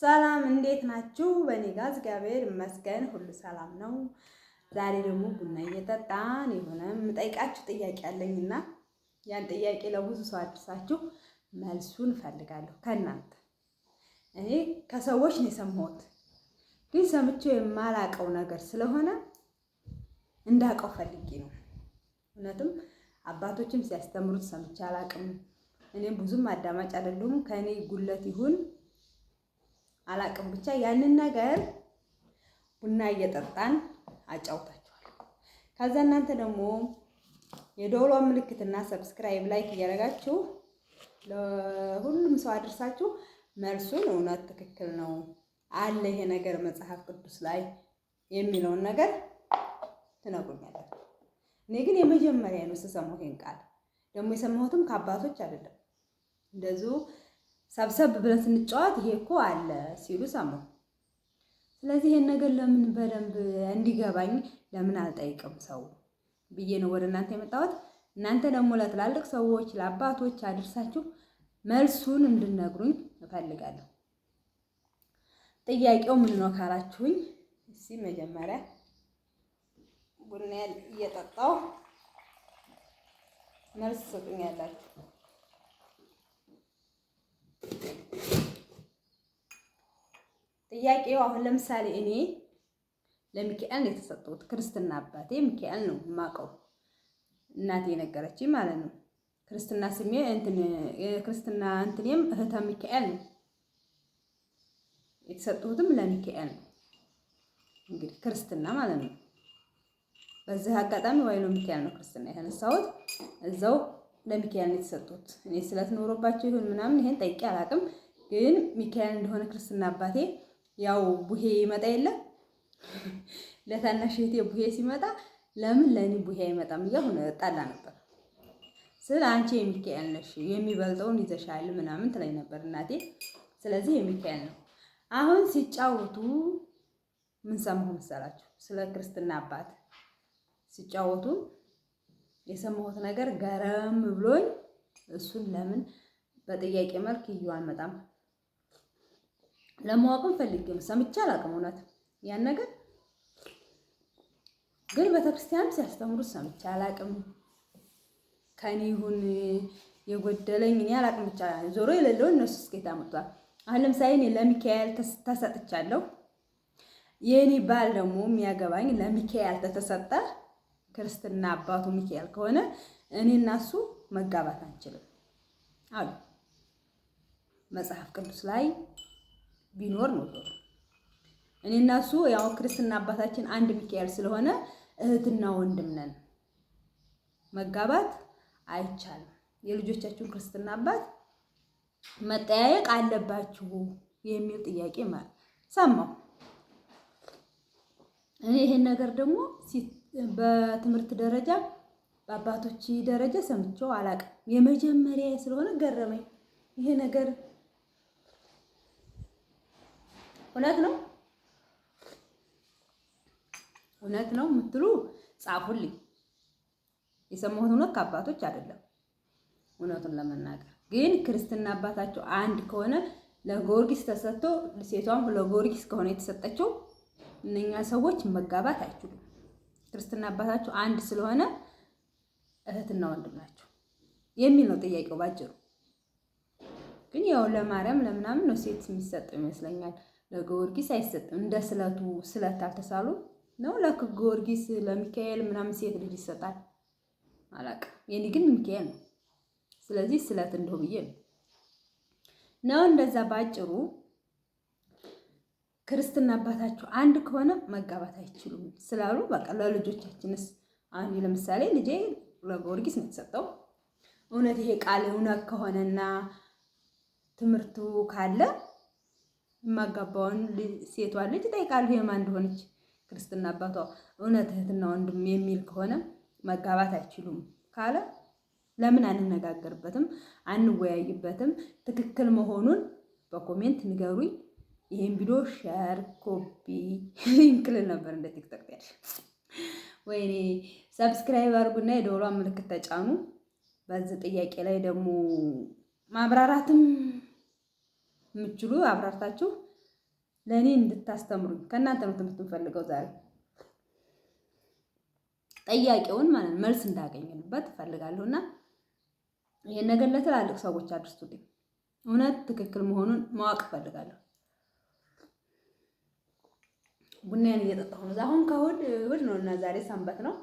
ሰላም እንዴት ናችሁ? በእኔ ጋር እግዚአብሔር ይመስገን ሁሉ ሰላም ነው። ዛሬ ደግሞ ቡና እየጠጣን የሆነ የምጠይቃችሁ ጥያቄ አለኝና ያን ጥያቄ ለብዙ ሰው አድርሳችሁ መልሱን እፈልጋለሁ ከእናንተ። እኔ ከሰዎች ነው የሰማሁት፣ ግን ሰምቼው የማላቀው ነገር ስለሆነ እንዳውቀው ፈልጌ ነው። እውነትም አባቶችም ሲያስተምሩት ሰምቼ አላቅም። እኔም ብዙም አዳማጭ አይደለሁም። ከእኔ ጉለት ይሁን አላቅም፣ ብቻ ያንን ነገር ቡና እየጠጣን አጫውታችኋለሁ። ከዛ እናንተ ደግሞ የደወሏ ምልክትና subscribe፣ like እያደረጋችሁ ለሁሉም ሰው አድርሳችሁ መልሱን እውነት ትክክል ነው አለ ይሄ ነገር መጽሐፍ ቅዱስ ላይ የሚለውን ነገር ትነግሩኛላችሁ። እኔ ግን የመጀመሪያ ነው ስሰማው ይሄን ቃል ደግሞ የሰማሁትም ከአባቶች አይደለም። እንደዚሁ ሰብሰብ ብለን ስንጫወት ይሄ እኮ አለ ሲሉ ሰማሁ። ስለዚህ ይሄን ነገር ለምን በደንብ እንዲገባኝ ለምን አልጠይቅም ሰው ብዬ ነው ወደ እናንተ የመጣሁት። እናንተ ደግሞ ለትላልቅ ሰዎች ለአባቶች አድርሳችሁ መልሱን እንድነግሩኝ እፈልጋለሁ። ጥያቄው ምን ነው ካላችሁኝ፣ እስኪ መጀመሪያ ቡና እየጠጣሁ መልስ ትሰጡኛላችሁ። ጥያቄው አሁን ለምሳሌ እኔ ለሚካኤል ነው የተሰጠሁት። ክርስትና አባቴ ሚካኤል ነው የማውቀው፣ እናቴ የነገረችኝ ማለት ነው። ክርስትና ስሜ እንትን ክርስትና እንትኔም እህተ ሚካኤል ነው የተሰጠሁትም ለሚካኤል ነው። እንግዲህ ክርስትና ማለት ነው። በዚህ አጋጣሚ ዋይሎ ሚካኤል ነው ክርስትና የተነሳሁት። እዛው ለሚካኤል ነው የተሰጡት። እኔ ስለት ኖሮባቸው ይሁን ምናምን ይሄን ጠይቄ አላውቅም፣ ግን ሚካኤል እንደሆነ ክርስትና አባቴ ያው ቡሄ ይመጣ የለ ለታናሽ እህቴ ቡሄ ሲመጣ ለምን ለእኔ ቡሄ አይመጣም እያልኩ እጣላ ነበር። ስለ አንቺ የሚካኤል ነሽ የሚበልጠውን ይዘሻል ምናምን ትለኝ ነበር እናቴ። ስለዚህ የሚካኤል ነው። አሁን ሲጫወቱ ምን ሰማሁ መሰላችሁ? ስለ ክርስትና አባት ሲጫወቱ የሰማሁት ነገር ገረም ብሎኝ እሱን ለምን በጥያቄ መልክ እዩ አልመጣም ለማወቅም ፈልጌ ነው። ሰምቼ አላውቅም እውነት ያን ነገር ግን ቤተክርስቲያንም ሲያስተምሩት ሰምቼ አላውቅም። ከኔ ይሁን የጎደለኝ እኔ አላውቅም። ብቻ ዞሮ የሌለውን እነሱ እስኬት አመጧል። አሁን ለምሳሌ እኔ ለሚካኤል ተሰጥቻለሁ። የእኔ ባል ደግሞ የሚያገባኝ ለሚካኤል ተተሰጠ ክርስትና አባቱ ሚካኤል ከሆነ እኔ እና እሱ መጋባት አንችልም አሉ። መጽሐፍ ቅዱስ ላይ ቢኖር ነው ዞሮ እኔ እና እሱ ያው ክርስትና አባታችን አንድ ሚካኤል ስለሆነ እህትና ወንድም ነን፣ መጋባት አይቻልም። የልጆቻችሁን ክርስትና አባት መጠያየቅ አለባችሁ የሚል ጥያቄ ሰማሁ። እኔ ይሄን ነገር ደግሞ በትምህርት ደረጃ በአባቶች ደረጃ ሰምቼው አላውቅም። የመጀመሪያ ስለሆነ ገረመኝ። ይሄ ነገር እውነት ነው እውነት ነው የምትሉ ጻፉልኝ። የሰማሁት እውነት ከአባቶች አይደለም። እውነቱን ለመናገር ግን ክርስትና አባታቸው አንድ ከሆነ ለጊዮርጊስ ተሰጥቶ ሴቷም ለጊዮርጊስ ከሆነ የተሰጠችው እነኛ ሰዎች መጋባት አይችሉም። ክርስትና አባታቸው አንድ ስለሆነ እህትና ወንድም ናቸው የሚል ነው ጥያቄው ባጭሩ። ግን ያው ለማርያም ለምናምን ነው ሴት የሚሰጠው ይመስለኛል። ለጊዮርጊስ አይሰጥም። እንደ ስለቱ ስለት አልተሳሉ ነው ለጊዮርጊስ ለሚካኤል ምናምን ሴት ልጅ ይሰጣል። አላውቅም። የኔ ግን ሚካኤል ነው። ስለዚህ ስለት እንደው ብዬ ነው ነው እንደዛ ባጭሩ። ክርስትና አባታችሁ አንድ ከሆነ መጋባት አይችሉም ስላሉ በቃ ለልጆቻችንስ አሁን ለምሳሌ ልጄ ለጊዮርጊስ ነው የተሰጠው። እውነት ይሄ ቃል እውነት ከሆነና ትምህርቱ ካለ የማጋባውን ሴቷን ልጅ እጠይቃለሁ የማን እንደሆነች ክርስትና አባቷ እውነት እህትና ወንድም የሚል ከሆነ መጋባት አይችሉም ካለ ለምን አንነጋገርበትም? አንወያይበትም? ትክክል መሆኑን በ comment ንገሩኝ። ይሄን ቪዲዮ share፣ copy link ልል ነበር እንደ ቲክቶክ ያለ ወይኔ። subscribe አድርጉና የደወሏን ምልክት ተጫኑ። በዚህ ጥያቄ ላይ ደግሞ ማብራራትም የምችሉ አብራርታችሁ ለእኔ እንድታስተምሩኝ ከእናንተ ነው ትምህርት የምፈልገው ዛሬ። ጥያቄውን ማለት መልስ እንዳገኝበት እፈልጋለሁ እና ይህን ነገር ለትላልቅ ሰዎች አድርሱልኝ። እውነት ትክክል መሆኑን ማወቅ እፈልጋለሁ። ቡናዬን እየጠጣሁ ነው። አሁን ከእሑድ እሑድ ነው እና ዛሬ ሰንበት ነው።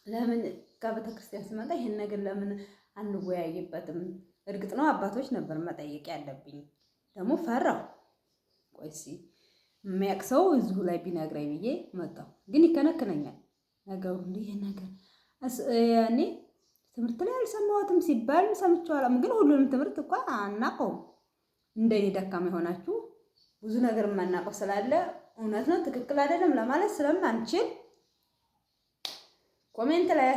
ለምን ከቤተ ክርስቲያን ስመጣ ይህን ነገር ለምን አንወያይበትም? እርግጥ ነው አባቶች ነበር መጠየቅ ያለብኝ። ደግሞ ፈራሁ። ቆይ እስኪ የሚያውቅ ሰው እዚሁ ላይ ቢነግረኝ ብዬ መጣሁ። ግን ይከነክነኛል ነገሩ። እንዲህ ይሄ ነገር እኔ ትምህርት ላይ አልሰማሁትም ሲባል ሰምቼዋለሁ። ግን ሁሉንም ትምህርት እኳ አናውቀውም። እንደኔ ደካማ የሆናችሁ ብዙ ነገር የማናውቀው ስላለ እውነት ነው ትክክል አይደለም ለማለት ስለማንችል comment ላይ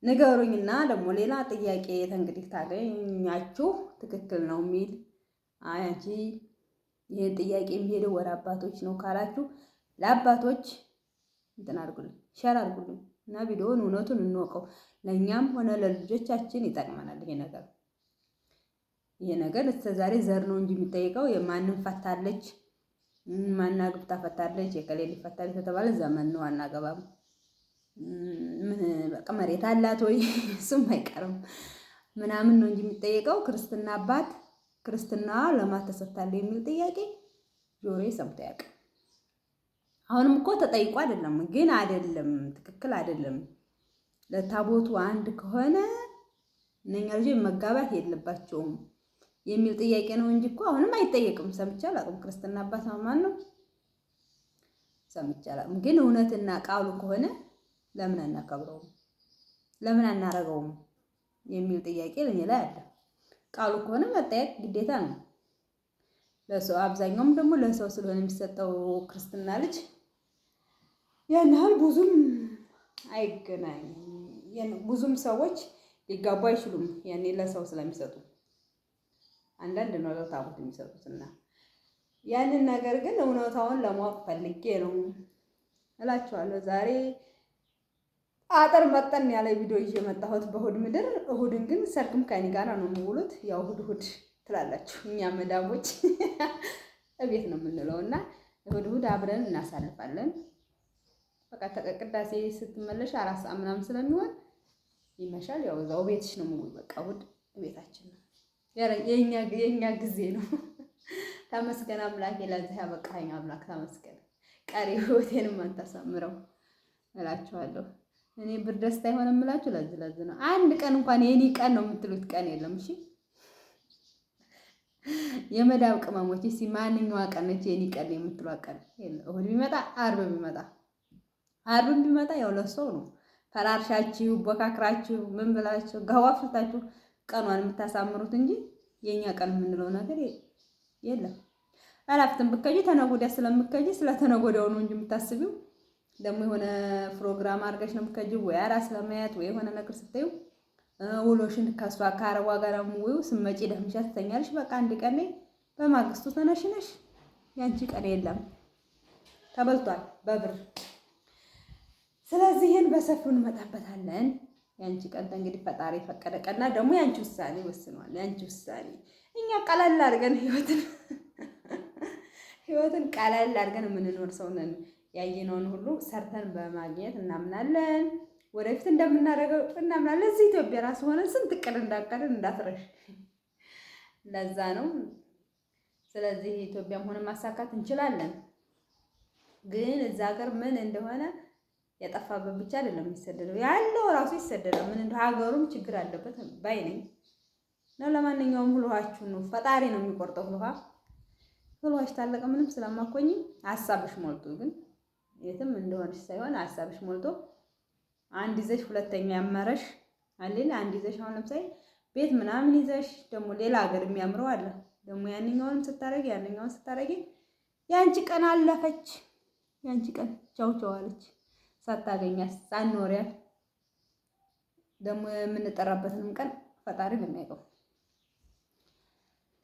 ንገሩኝና ደግሞ ሌላ ጥያቄ እንግዲህ ታገኛችሁ ትክክል ነው የሚል አይ አንቺ ይህን ጥያቄ የሚሄደው ወደ አባቶች ነው ካላችሁ ለአባቶች እንትን አድርጉልኝ፣ share አድርጉልኝ እና ቪዲዮውን እውነቱን እንወቀው። ለእኛም ሆነ ለልጆቻችን ይጠቅመናል ይሄ ነገር። ይሄ ነገር እስከ ዛሬ ዘር ነው እንጂ የሚጠይቀው የማንም ፈታለች ማና ግብታ ፈታለች የከሌ ሊፈታለች ከተባለ ዘመን ነው፣ አናገባም። ምን በቃ መሬት አላት ወይ እሱም አይቀርም ምናምን ነው እንጂ የሚጠየቀው ክርስትና አባት ክርስትና ለማን ተሰጥታለ የሚል ጥያቄ ጆሮዬ ሰምቶ ያውቅ። አሁንም እኮ ተጠይቆ አይደለም ግን አይደለም ትክክል አይደለም። ለታቦቱ አንድ ከሆነ እነኛ ልጆች መጋባት የለባቸውም የሚል ጥያቄ ነው እንጂ እኮ አሁንም አይጠየቅም። ሰምቼ አላውቅም። ክርስትና አባት ማን ነው ሰምቼ አላውቅም። ግን እውነትና ቃሉ ከሆነ ለምን አናከብረውም? ለምን አናረገውም? የሚል ጥያቄ ለኔ ላይ አለ። ቃሉ ከሆነ መጠየቅ ግዴታ ነው። ለሰው አብዛኛውም ደግሞ ለሰው ስለሆነ የሚሰጠው ክርስትና ልጅ ያን ያህል ብዙም አይገናኝም። ብዙም ሰዎች ሊጋቡ አይችሉም። ያኔ ለሰው ስለሚሰጡ አንዳንድ ነው ለታቦት የሚሰጡትና ያንን ነገር ግን እውነታውን ለማወቅ ፈልጌ ነው እላችኋለሁ። ዛሬ አጠር መጠን ያለ ቪዲዮ ይዤ የመጣሁት በእሑድ ምድር። እሑድን ግን ሰርግም ከእኔ ጋር ነው የምውሉት። ያው እሑድ እሑድ ትላላችሁ እኛ መዳሞች እቤት ነው የምንለው እና እሑድ እሑድ አብረን እናሳልፋለን። በቃ ቅዳሴ ስትመለሽ 4 ሰዓት ምናምን ስለሚሆን ይመሻል። ያው እዛው ቤትሽ ነው የምውል። በቃ እሑድ ቤታችን ነው የኛ ጊዜ ነው። ተመስገን አምላኬ፣ ለዚህ ያበቃኸኝ አምላክ ተመስገን። ቀሪ ህይወቴንም አንተ አሳምረው እላችኋለሁ። እኔ ብር ደስታ የሆነ የምላችሁ ለዚህ ለዚህ ነው። አንድ ቀን እንኳን የኔ ቀን ነው የምትሉት ቀን የለም። እሺ የመዳብ ቅመሞች እስኪ ማንኛዋ ቀን ነች የኔ ቀን የምትሏት ቀን? እሑድ ቢመጣ ዓርብ ቢመጣ ዓርብም ቢመጣ ያው ለሰው ነው። ፈራርሻችሁ ቦካክራችሁ ምን ብላችሁ ጋዋ ፍልታችሁ ቀኗን የምታሳምሩት እንጂ የኛ ቀን የምንለው ነገር የለም። እረፍትን ብትከጂ ተነጎዳ ስለምትከጂ ስለተነጎዳው ነው እንጂ የምታስቢው ደግሞ የሆነ ፕሮግራም አድርገሽ ነው የምትከጂው፣ ወይ አራስ ለማየት ወይ የሆነ ነገር ስታዩ ውሎሽን ከሷ ከአረቧ ጋር ውዩ ስትመጪ ደምሻ ትተኛለሽ። በቃ አንድ ቀን ላይ በማግስቱ ተነሽነሽ ያንቺ ቀን የለም ተበልቷል በብር። ስለዚህ ይህን በሰፊው እንመጣበታለን። ያንቺ ቀን እንግዲህ ፈጣሪ የፈቀደ ቀንና ደግሞ ያንቺ ውሳኔ ወስኗል። ያንቺ ውሳኔ እኛ ቀለል አድርገን ህይወትን ህይወትን ቀለል አድርገን የምንኖር ሰው ነን። ያየነውን ሁሉ ሰርተን በማግኘት እናምናለን። ወደፊት እንደምናደርገው እናምናለን። እዚህ ኢትዮጵያ ራሱ ሆነን ስንት እቅድ እንዳቀድን እንዳትረሽ። ለዛ ነው። ስለዚህ ኢትዮጵያም ሆነ ማሳካት እንችላለን። ግን እዛ ሀገር ምን እንደሆነ የጠፋበት ብቻ አይደለም የሚሰደደው ያለው ራሱ ይሰደዳል። ምን እንደ ሀገሩም ችግር አለበት ባይ ነኝ ነው። ለማንኛውም ሁልሃችሁ ነው፣ ፈጣሪ ነው የሚቆርጠው። ሁልሃ ሁልሃሽ ታለቀ ምንም ስለማኮኝ ሀሳብሽ ሞልቶ ግን የትም እንደሆነሽ ሳይሆን ሀሳብሽ ሞልቶ አንድ ይዘሽ ሁለተኛ ያመረሽ አለል አንድ ይዘሽ አሁን ለምሳሌ ቤት ምናምን ይዘሽ ደግሞ ሌላ ሀገር የሚያምረው አለ ደግሞ ያንኛውንም ስታረጊ ያንኛውን ስታረጊ ያንቺ ቀን አለፈች። ያንቺ ቀን ቻው ቻው አለች። ሳታገኛት ሳኖሪያት ደግሞ የምንጠራበትንም ቀን ፈጣሪ ነው የሚያውቀው።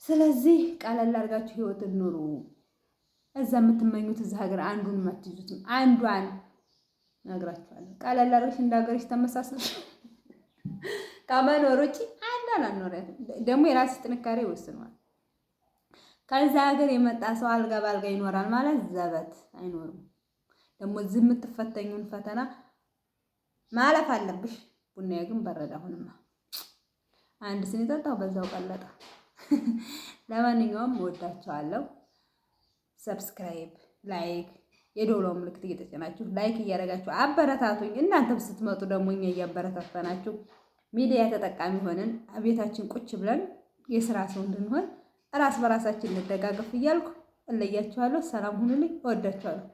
ስለዚህ ቀለል አድርጋችሁ ህይወትን ኑሩ። እዛ የምትመኙት እዛ ሀገር አንዱን የማትይዙትም አንዷን ነግራችኋለሁ። ቀለል አድርገሽ እንደ ሀገርሽ ተመሳስለሽ ከመኖር ውጪ አንዷን አልኖሪያትም። ደግሞ የራስሽ ጥንካሬ ይወስነዋል። ከዛ ሀገር የመጣ ሰው አልጋ ባልጋ ይኖራል ማለት ዘበት አይኖርም። ደግሞ እዚህ የምትፈተኙን ፈተና ማለፍ አለብሽ። ቡናዬ ግን በረደ። አሁንማ አንድ ስኒ ጠጣሁ፣ በዛው ቀለጠ። ለማንኛውም እወዳችኋለሁ። Subscribe፣ like፣ የደወሏ ምልክት እየተጫናችሁ like እያደረጋችሁ አበረታቱኝ። እናንተም ስትመጡ ደግሞ እኛ እያበረታታናችሁ ሚዲያ ተጠቃሚ ሆነን ቤታችን ቁጭ ብለን የስራ ሰው እንድንሆን ራስ በራሳችን እንደጋገፍ እያልኩ እለያችኋለሁ። ሰላም ሁኑልኝ። እወዳችኋለሁ።